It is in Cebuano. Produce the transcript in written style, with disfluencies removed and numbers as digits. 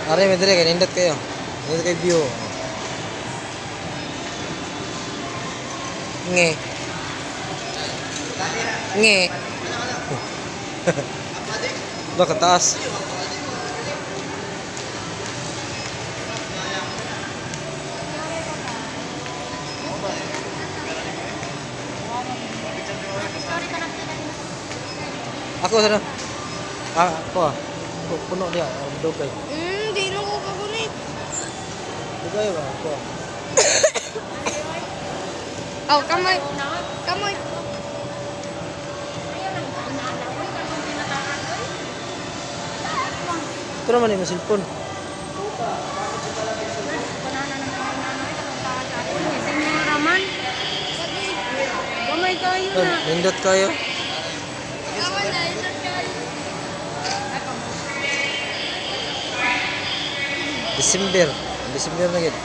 Are mi dire kay nindot kayo. Nindot kay view. Nge. Nge. Baka taas. Ako sana. Ah, ako ah. Ako, puno niya. Ah, dugay. Di na ko kagunit. Dugay ba? Ako ah. Oh, kamay. Kamay. Ito naman yung cellphone. Kamay kayo na. Nindot kayo. Kamay na, ito kayo. December. December na gid.